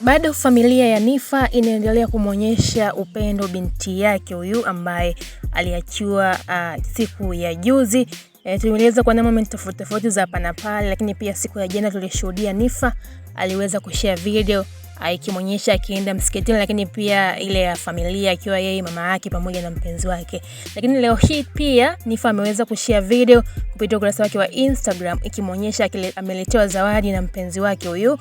Bado familia ya Niffer inaendelea kumwonyesha upendo binti yake huyu ambaye aliachiwa siku ya juzi. Tumeeleza kwa moment tofauti tofauti za hapa na pale, lakini pia siku ya jana tulishuhudia Niffer aliweza kushare video ikimwonyesha akienda msikitini, lakini pia ile ya familia akiwa yeye, mama yake pamoja na mpenzi wake. Lakini leo hii pia Niffer ameweza kushare video kupitia ukurasa wake wa Instagram ikimwonyesha ameletewa zawadi na mpenzi wake huyu,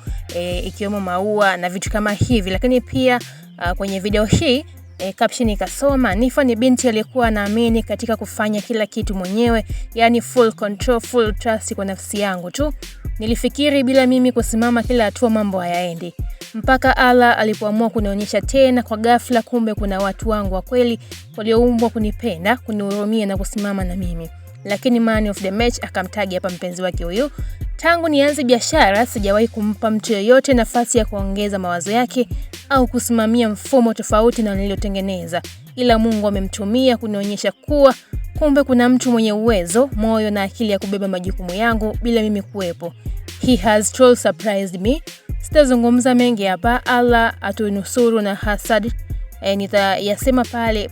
ikiwemo maua na vitu kama hivi. Lakini pia kwenye video hii caption ikasoma, Niffer ni binti aliyekuwa anaamini katika kufanya kila kitu mwenyewe, yani full control, full trust kwa nafsi yangu tu. Nilifikiri bila mimi kusimama kila hatua mambo hayaendi, mpaka Allah alipoamua kunionyesha tena kwa ghafla, kumbe kuna watu wangu wa kweli walioumbwa kunipenda, kunihurumia na kusimama na mimi. Lakini man of the match akamtagi hapa mpenzi wake huyu. Tangu nianze biashara sijawahi kumpa mtu yeyote nafasi ya kuongeza mawazo yake au kusimamia mfumo tofauti na niliotengeneza, ila Mungu amemtumia kunionyesha kuwa kumbe kuna mtu mwenye uwezo, moyo na akili ya kubeba majukumu yangu bila mimi kuwepo. He has truly surprised me. Sitazungumza mengi hapa, Allah atunusuru na hasad. Nitayasema pale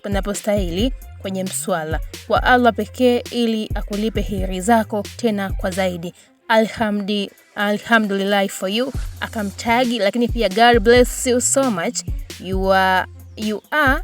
panapostahili kwenye mswala kwa Allah pekee, ili akulipe heri zako tena kwa zaidi. Alhamdulillah for you, akamtagi. Lakini pia God bless you so much, you are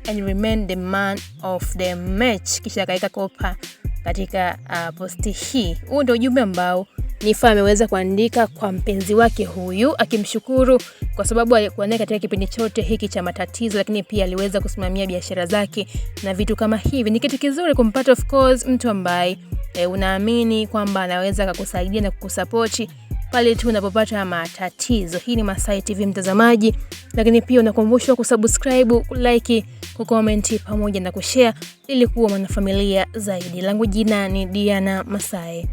and remain the man of the match. Kisha akaweka kopa katika posti hii. Huu ndio ujumbe ambao Niffer ameweza kuandika kwa mpenzi wake huyu, akimshukuru kwa sababu alikuwa naye katika kipindi chote hiki cha matatizo, lakini pia aliweza kusimamia biashara zake na vitu kama hivi. Ni kitu kizuri kumpata of course mtu ambaye unaamini kwamba anaweza akakusaidia na kukusapoti pale tu unapopata matatizo. Hii ni Masai TV mtazamaji, lakini pia unakumbushwa kusubscribe, kulike, kucomment pamoja na kushare ili kuwa mwanafamilia zaidi. Langu jina ni Diana Masai.